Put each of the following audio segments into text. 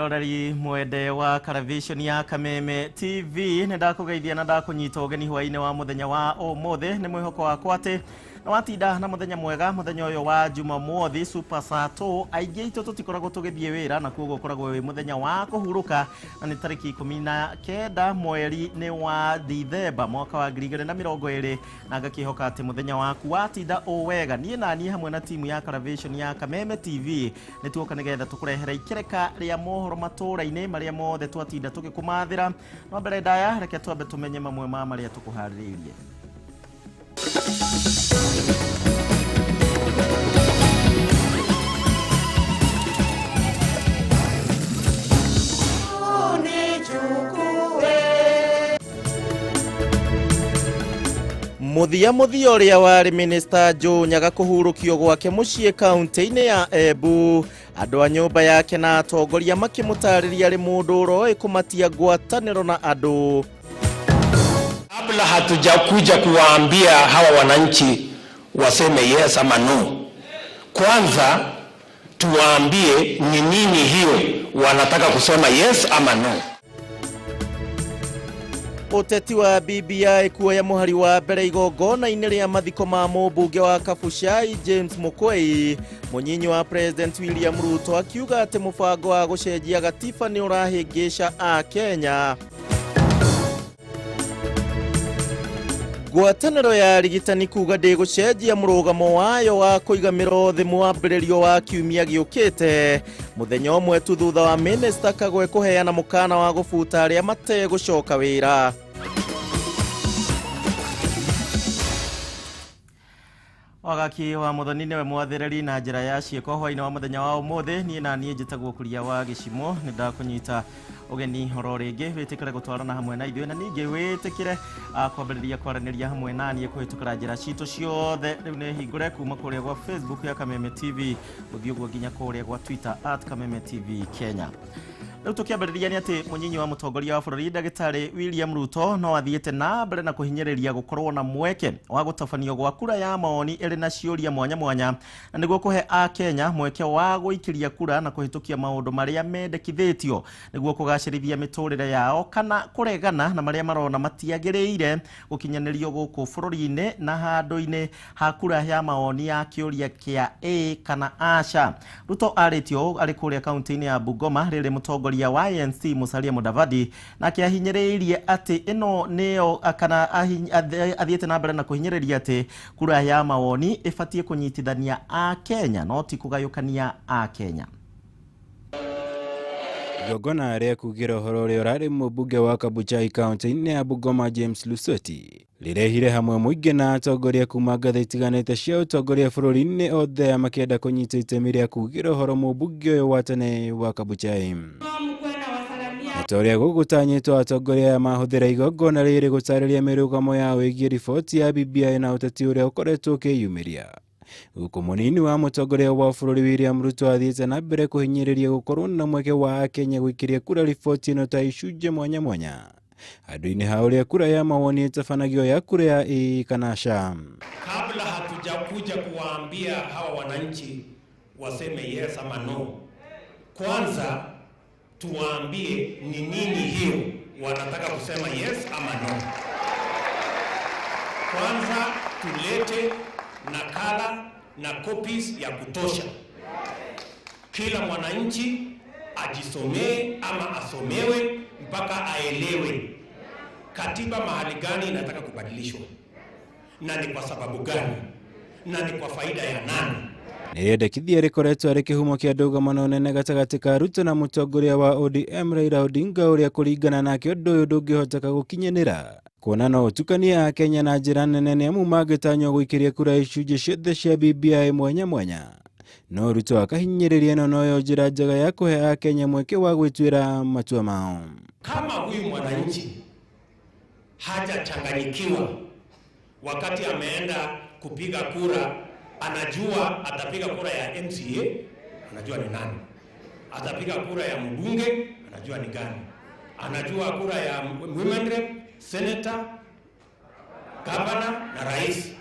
Mwiroreri mwende wa Caravision ya Kameme TV, nĩ ndakũgeithia na ndakũnyita ũgeni hwaĩ-inĩ wa mũthenya wa ũmũthĩ. Nĩ mwĩhoko wakwa atĩ na watinda na mũthenya mwega, mũthenya ũyũ wa Jumamothi Super Sato. Aingĩ aitũ tũtikoragwo tũgĩthiĩ wĩra na koguo ũkoragwo wĩ mũthenya wa kũhurũka, na nĩ tarĩki 19 mweri nĩ wa Dithemba mwaka wa 2020, na ngakĩhoka atĩ mũthenya waku watinda o wega. Niĩ na niĩ hamwe na timu ya Caravision ya Kameme TV nĩ tuoka nĩgetha tũkũrehere ikereka rĩa mohoro matũũra-inĩ marĩa mothe twatinda tũgĩkũmathĩra. No mbere ndaya, reke twambe tũmenye mamwe ma marĩa tũkũharĩrĩirie. Muthia muthia ũrĩa warĩ Minister Joe Nyaga kũhurũkio gwake mũciĩ kaunti-inĩ ya Embu, andũ a nyũmba yake na atongoria makĩmũtarĩria arĩ mũndũ ũroĩ kũmatia ngwatanĩro na andũ. Kabla hatujakuja kuwaambia hawa wananchi waseme yes ama no, kwanza tuwaambie ni nini hiyo wanataka kusema yes ama no. Ũteti wa BBI kuoya mũhari wa mbere igongona-inĩ rĩa mathiko ma mũmbunge wa Kabuchai James Mukwei. Mũnyinyi wa President William Ruto akiuga atĩ mũbango wa gũcenjia gatiba nĩ ũrahĩngĩca Akenya. Ngwatanĩro ya arigitani kuga ndĩgũcenjia mũrũgamo wayo wa kũiga mĩro thĩ mwambĩrĩrio wa kiumia gĩũkĩte, mũthenya ũmwe tu thutha wa Minister Kagwe kũheana mũkana wa gũbuta arĩa mategũcoka wĩra. Wagaki wa Muthoni nĩwe mwathĩrĩri na njĩra ya ciĩko hwaĩ-inĩ wa mũthenya wa ũmũthĩ. Niĩ na niĩ njĩtagwo Kuria wa Gĩcimo, nĩ ndakũnyita ũgeni oro rĩngĩ wĩtĩkĩre gũtwarana hamwe na ithuĩ, na ningĩ wĩtĩkĩre kwambĩrĩria kwaranĩria hamwe na niĩ kũhĩtũkĩra njĩra citũ ciothe. Rĩu nĩ hingũre kuma kũrĩa gwa Facebook ya Kameme TV gũthiĩ ũguo nginya kũrĩa gwa Twitter at Kameme TV Kenya. Rĩu tũkĩambĩrĩria nĩ atĩ mũnyinyi wa mũtongoria wa bũrũri ndagĩtarĩ William Ruto no athiĩte na mbere na kũhinyĩrĩria gũkorwo na mweke wa gũtabanio gwa kura ya mawoni ĩrĩ na ciũria mwanya mwanya, na nĩguo kũhe Akenya mweke wa gũikĩria kura na kũhĩtũkia maũndũ marĩa mendekithĩtio nĩguo kũgacĩrithia mĩtũrĩre yao kana kũregana na marĩa marona matiagĩrĩire gũkinyanĩrio gũkũ bũrũri-inĩ, na handũ-inĩ ha kura ya mawoni ya kĩũria kĩa ĩĩ kana aca. Ruto arĩtio ũũ arĩ kũrĩa kaunti-inĩ ya Bungoma rĩrĩ mũtongoria wa ANC Musalia Mudavadi nake ahinyĩrĩirie atĩ ĩno nĩyo kana athiĩte na mbere na kũhinyĩrĩria atĩ kura ya mawoni ĩbatiĩ kũnyitithania Akenya no ti kũgayũkania Akenya. Igongona rĩa kugĩra ũhoro ũrĩa ũrarĩ mũmbunge wa Kabuchai kaunti-inĩ ya Bungoma James Lusweti rĩrehire hamwe mũingĩ na atongoria kuma ngathĩ itiganĩte cia ũtongoria bũrũri-inĩ, othe makĩenda kũnyita itemi rĩa kugĩra ũhoro mũmbunge ũyũ wa tene wa Kabuchai. Ta ũrĩa gũgũtanyĩtwo, atongoria aya mahũthĩra igongona rĩrĩ gũtarĩria mĩrũgamo yao ĩgiĩ riboti ya BBI na ũteti ũrĩa ũkoretwo ũkĩyumĩria, gũkũ mũnini wa mũtongoria wa bũrũri William Ruto athiĩte na mbere kũhinyĩrĩria gũkorwo na mweke wa Akenya gũikĩria kura riboti ĩno ta icunjĩ mwanya mwanya handũ-inĩ ha ũrĩa kura ya mawoni ĩtabanagio ya kura ya ĩĩ kana ca. Kabla hatujakuja kuwaambia hawa wananchi waseme yes ama no, kwanza tuwaambie ni nini hiyo wanataka kusema yes ama no. Kwanza tulete nakala na copies ya kutosha, kila mwananchi ajisomee ama asomewe mpaka aelewe katiba mahali gani inataka kubadilishwa na ni kwa sababu gani na ni kwa faida ya nani. Nĩrĩendekithia rĩkoretwo arĩ kĩhumo kĩa ndũgamano nene gatagatĩ ka Ruto na mũtongoria wa ODM Raila Odinga, ũrĩa kũringana nake ũndũ ũyũ ndũngĩhoteka gũkinyanĩra, kuona no ũtukanie Akenya na njĩra nene nĩ amu mangĩtanywo gũikĩria kura icunjĩ ciothe cia BBI mwanya mwanya. No Ruto akahinyĩrĩria ĩno noyo njĩra njega ya kũhe Akenya mweke wa gwĩtuĩra matua mao. Kama huyu mwananchi hajachanganyikiwa wakati ameenda kupiga kura, anajua atapiga kura ya MCA, anajua ni nani, atapiga kura ya mbunge, anajua ni gani, anajua kura ya women rep, senator, governor na rais.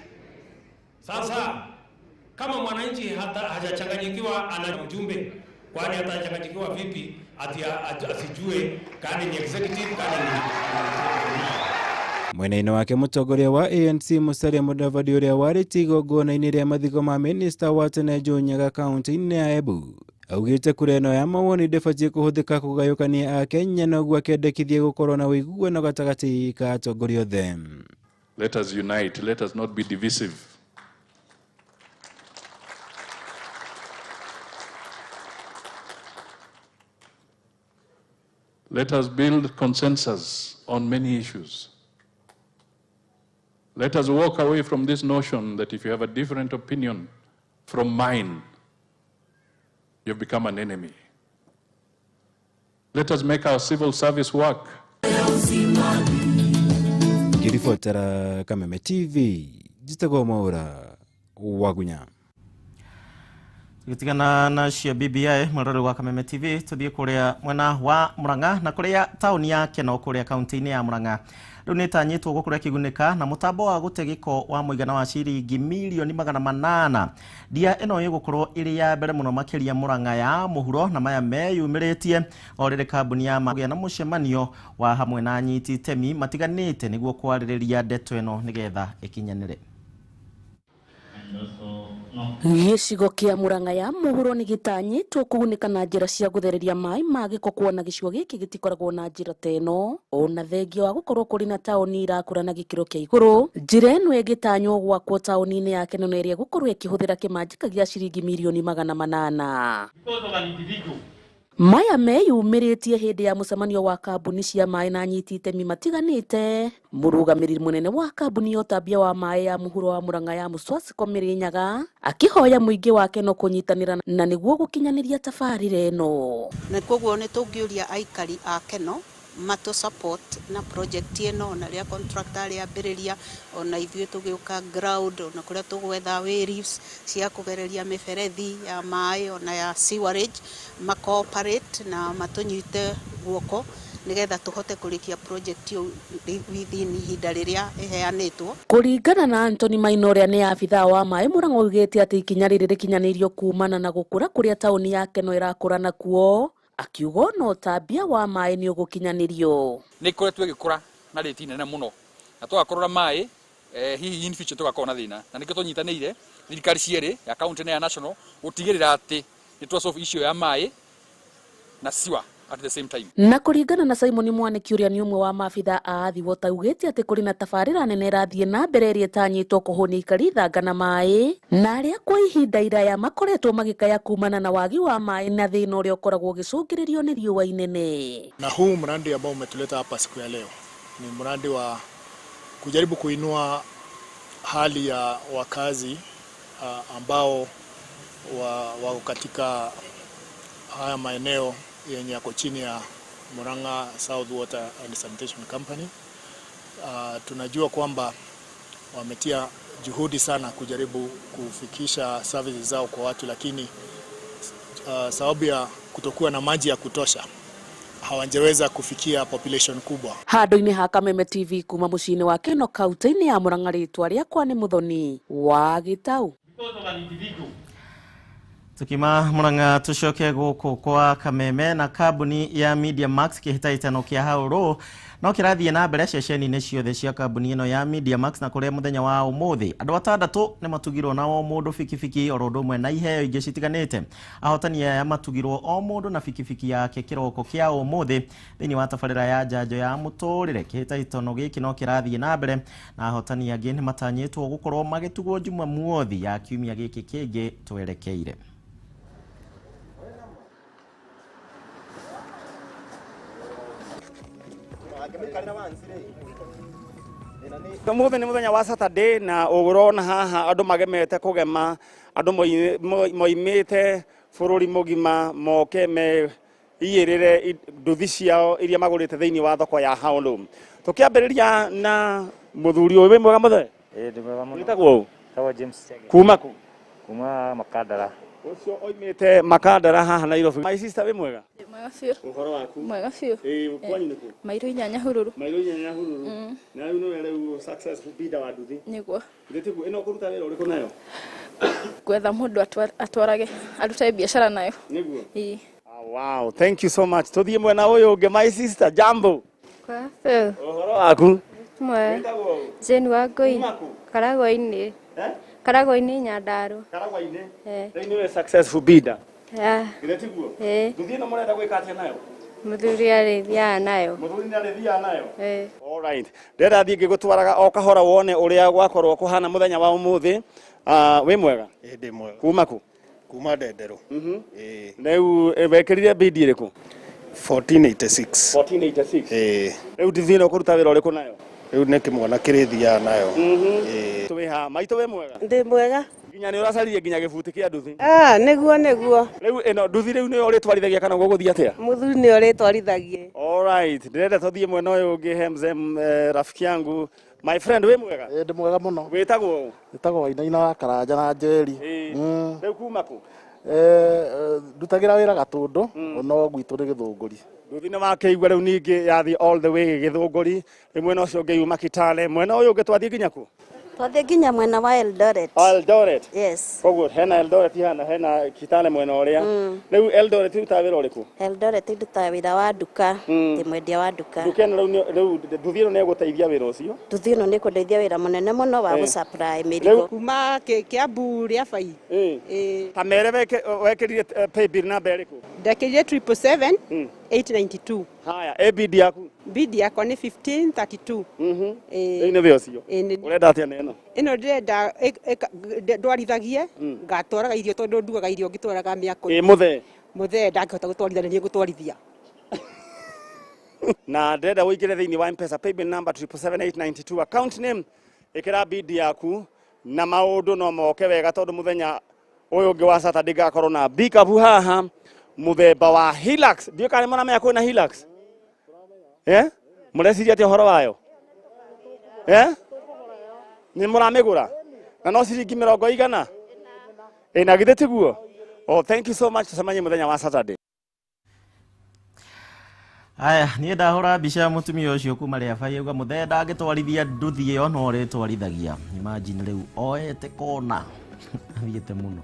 Sasa kama mwananchi hata hajachanganyikiwa, ana mjumbe, kwani atachanganyikiwa vipi Ati asijue kani ni executive kani ni. Mwena-inĩ wake mũtongoria wa ANC Musalia Mudavadi ũrĩa warĩtie igongona-inĩ rĩa mathiko ma minista wa tene Joe Nyaga kaunti-inĩ ya Embu augĩte kura ĩno ya mawoni ndĩbatiĩ kũhũthĩka kũgayũkania Akenya na ũguo akendekithia gũkorwo na ũiguano gatagatĩ ka atongoria othe. Let us unite, let us not be divisive. Let us build consensus on many issues. Let us walk away from this notion that if you have a different opinion from mine, you've become an enemy. Let us make our civil service work. Ngĩribotera Kameme TV, njĩtagwo Mwaura Wagunya. Tugitigana na cia BBI mwĩroreri wa Kameme TV, tuthiĩ kũrĩa mwena wa Murang'a na kũrĩa taũni ya Keno kũrĩa kaunti-inĩ ya Murang'a rĩu nĩ ĩtanyĩtwo gũkorwo ĩkĩgunĩka na mũtambo wa gũte gĩko wa mũigana wa ciringi milioni 800. Ndia ĩno ĩgũkorwo ĩrĩ ya mbere mũno makĩria Murang'a ya mũhuro, na maya meyumĩrĩtie o rĩrĩ kambuni ya magĩa na mũcemanio wa hamwe na anyiti itemi matiganĩte nĩguo kwarĩrĩria ndeto ĩno nĩgetha ĩkinyanĩre. Gĩcigo kĩa Murang'a ya mũhuro nĩ gĩtanyĩtwo kũgunĩka na njĩra cia gũthereria maĩ ma gĩko kuona gĩcigo gĩkĩ gĩtikoragwo na njĩra ta ĩno, ona thengia wa gũkorwo kũrĩ na taũni irakũra na gĩkĩro kĩa igũrũ. Njĩra ĩno ĩgĩtanywo gwakwo taũni-inĩ ya Keno na ĩrĩa ĩgũkorwo ĩkĩhũthĩra kĩmanjĩka gĩa ciringi milioni 800. Maya meyumĩrĩtie hĩndĩ ya mũcemanio wa kambuni cia maĩ na anyiti itemi matiganĩte. Mũrũgamĩrĩri mũnene wa kambuni ya ũtambia wa maĩ ya mũhuro wa Murang'a ya Muswasiko Mĩrĩnyaga akĩhoya mũingĩ wa Keno kũnyitanĩra na nĩguo gũkinyanĩria tabarĩra ĩno. Na koguo nĩ tũngĩũria aikari a Keno matũ support na project ĩno, ona rĩrĩa contractor rĩambĩrĩria, ona ithuĩ tũgĩũka ground, ona kũrĩa tũgwetha waves cia kũgereria mĩberethi ya maĩ ona ya sewerage, ma cooperate na matũnyite guoko nĩgetha tũhote kũrĩkia project ĩyo within ihinda rĩrĩa ĩheanĩtwo. Kũringana na Anthony Maina ũrĩa nĩ abithaa wa maĩ Murang'a oigĩte atĩ ikinya rĩrĩ rĩkinyanĩirio kumana na gũkũra kũrĩa taũni ya Keno ĩrakũra nakuo, akiuga ona ũtambia wa maĩ nĩ ũgũkinyanĩrio. Nĩ ĩkoretwo ĩgĩkũra na rĩti nene mũno na tũgakorwo na maĩ hihi in future tũgakorwo na thĩna, na nĩkĩo tũnyitanĩire thirikari cierĩ ya county na ya national gũtigĩrĩra atĩ nĩ twa solve issue ya maĩ na sewer at the same time. Na kũringana na Simon Mwaniki ũrĩa nĩ ũmwe wa maabithaa a Athi Water augĩte atĩ kũrĩ na tabarĩra nene ĩrathiĩ na mbere ĩrĩa ĩtanyĩtwo kũhũnia aikari thanga na maĩ, na arĩa kwa ihinda iraya makoretwo magĩkaya kumana na wagi wa maĩ na thĩna ũrĩa ũkoragwo ũgĩcũngĩrĩrio nĩ riũa inene. Na huu mradi ambao umetuleta hapa siku ya leo ni mradi wa kujaribu kuinua hali ya wakazi ambao wako katika haya maeneo yenye yako chini ya Murang'a South Water and Sanitation Company. Tunajua kwamba wametia juhudi sana kujaribu kufikisha services zao kwa watu, lakini sababu ya kutokuwa na maji ya kutosha hawajaweza kufikia population kubwa. Handũ-inĩ ha Kameme TV kuma mũciĩ-inĩ wa Keno kaunti-inĩ ya Murang'a, rĩtwa rĩakwa nĩ Muthoni wa Gĩtau. Tukima Murang'a tucoke gũkũ kwa Kameme na kambuni ya Media Max kĩhĩtahĩtano kĩa Haũrũ no kĩrathiĩ na mbere ceceni-inĩ ciothe cia kambuni ĩno ya Media Max, na kũrĩa mũthenya wa ũmũthĩ andũ atandatũ nĩ matugirwo na o mũndũ bikibiki oro ũndũ ũmwe na iheo ingĩ citiganĩte. Ahotani aya matugirwo o mũndũ na bikibiki yake kĩroko kĩa ũmũthĩ thĩinĩ wa tabarĩra ya njanjo ya mũtũrĩre. Kĩhĩtahĩtano gĩkĩ no kĩrathiĩ na mbere na ahotani angĩ nĩ matanyĩtwo gũkorwo magĩtugwo Jumamothi ya kiumia gĩkĩ kĩngĩ twerekeire. Umuthi ni muthenya wa Saturday na ũrona haha andũ magemete kũgema, andũ moimĩte bũrũri mũgima moke me iyĩrĩre nduthi ciao iria magũrĩte thĩinĩ wa thoko ya Haũlũ. Tũkĩambĩrĩria na mũthuri ũyũ, wĩ mwega mũthee? Ĩĩ ndĩ mwega mũno. Wĩtagwo ũ? Wĩtagwo James Chege. Kuma kũ? Kuma Makandara. Ũcio oimĩte Makandara haha Nairobi. My sister, wĩ mwega? Ndĩ mwega biũ. Ũhoro waku? Mwega biũ. Ĩĩ, kwanyu nĩ kũ? Mairũ inya Nyahururu. Mairũ inya Nyahururu. Na rĩu nĩwe rĩu successful bidder wa nduthi? Nĩguo. Ndĩtiguo ĩno ũkũruta wĩra ũrĩkũ nayo? Gwetha mũndũ atwarage, arutage biacara nayo. Nĩguo? Ĩĩ. Wow, thank you so much. Tuthiĩ mwena ũyũ ũngĩ, my sister, jambo. Kwabu. Ũhoro waku? Mwe. Jane Wangũi. Karagwa-inĩ. Karagwa-inĩ Nyandarua. Karagwa-inĩ? Eh. Rĩu nĩwe successful bidder. Yeah. Githĩ tiguo? Eh. Nduthi ĩno mũrenda gwĩka atĩa nayo? Mũthuri arĩthiaga nayo. Mũthuri nĩ arĩthiaga nayo? Eh. Alright. Ndĩrenda thiĩ ngĩgũtwaraga o kahora wone ũrĩa gwakorwo kũhana mũthenya wa ũmũthĩ. Ah, wĩ mwega? Ĩ ndĩ mwega. Kuma kũ? Kuma Ndenderũ. Ĩ. Rĩu wekĩrire bid ĩrĩkũ? 1486. 1486. Ĩ. Rĩu nduthi ĩno ũkũruta wĩra ũrĩkũ nayo? Rĩu nĩ kĩmwana kĩrĩthiaga nayo. Ĩ. Twĩ haha. Maitũ wĩ mwega? Ndĩ mwega. Nginya nĩ ũracaririe nginya gĩbuti kĩa nduthi. Ah, nĩguo nĩguo. Rĩu ĩno nduthi rĩu nĩyo ũrĩtwarithagia kana gũgũthiĩ atĩa? Mũthuri nĩ ũrĩtwarithagie. Alright, ndĩrenda tũthiĩ mwena ũyũ ũngĩ he mzee rafiki yangu. My friend, wĩ mwega? Ĩ ndĩ mwega mũno. Wĩtagwo ũ? Wĩtagwo Wainaina wa Karanja na Njeri. Ĩ. Rĩu kuma kũ? Ndutagĩra wĩra Gatũndũ no gwitũ nĩ Gĩthũngũri. Nduthi nĩ wakĩigua rĩu ningĩ yathiĩ all the way Gĩthũngũri, rĩu mwena ũcio ũngĩ yuma Kitale, mwena ũyũ ũngĩ twathiĩ nginya kũ? Twathiĩ nginya mwena wa Eldoret. Eldoret. Yes. Koguo hena Eldoret hana hena Kitale mwena ũrĩa. Rĩu Eldoret ũrutaga wĩra ũrĩkũ? Eldoret ndutaga wĩra wa nduka, ndĩ mwendia wa nduka. Nduka ĩno rĩu rĩu nduthi ĩno nĩ ĩgũteithia wĩra ũcio. Nduthi ĩno nĩ ĩkũndeithia wĩra mũnene mũno wa Eh. gũsupply mĩrigo. Kuma Kiambu rĩa bai. Ta mere wekĩrire pay bill namba ĩrĩkũ? Ndekĩrire 777 892. Haya, ĩ bid yaku? Bid yakwa nĩ 1532. Rĩu nĩ wĩ ũcio. Ũrenda atĩa na ĩno? Ĩno ndĩrenda ndwarithagie ngatwaraga irio tondũ ndugaga irio ngĩtwaraga mĩako. Ĩ mũthee. Mũthee ndangĩhota gũtwarithia nĩ niĩ ngũtwarithia. Na ndĩrenda ũingĩre thĩinĩ wa Mpesa paybill number 777892 account name ĩkĩra bid yaku na maũndũ no moke wega tondũ mũthenya ũyũ ũngĩ wa Saturday ngakorwo na pickup haha mũthemba wa Hilux. Ndiũĩ kana nĩ mũramenya kwĩna Hilux? Eh? Mũreciria atĩa ũhoro wayo? Eh? Nĩ mũramĩgũra? Na no ciringi mĩrongo igana? Ĩ na githĩ tiguo? Oh, thank you so much. Tũcemanie mũthenya wa Saturday. Aya, niĩ ndahũra mbica ya mũtumia ũcio kuma rĩa bai auga mũthee ndangĩtwarithia nduthi ĩyo no ũrĩtwarithagia. Imagine rĩu oete kona athiĩte mũno.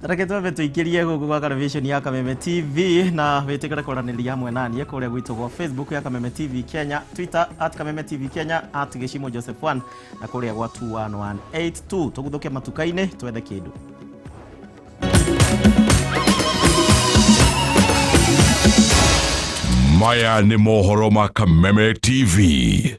Reke twambe tũikĩrie gũkũ gwa television ya Kameme TV na wĩtĩkĩre kwaranĩria hamwe na niĩ kũrĩa gwitũ gwa Facebook ya Kameme TV Kenya, Twitter at Kameme TV Kenya, at Gĩcimo Joseph 1 na kũrĩa gwa 21182. Tũguthũke matuka-inĩ twethe kĩndũ. Maya nĩ mohoro ma Kameme TV.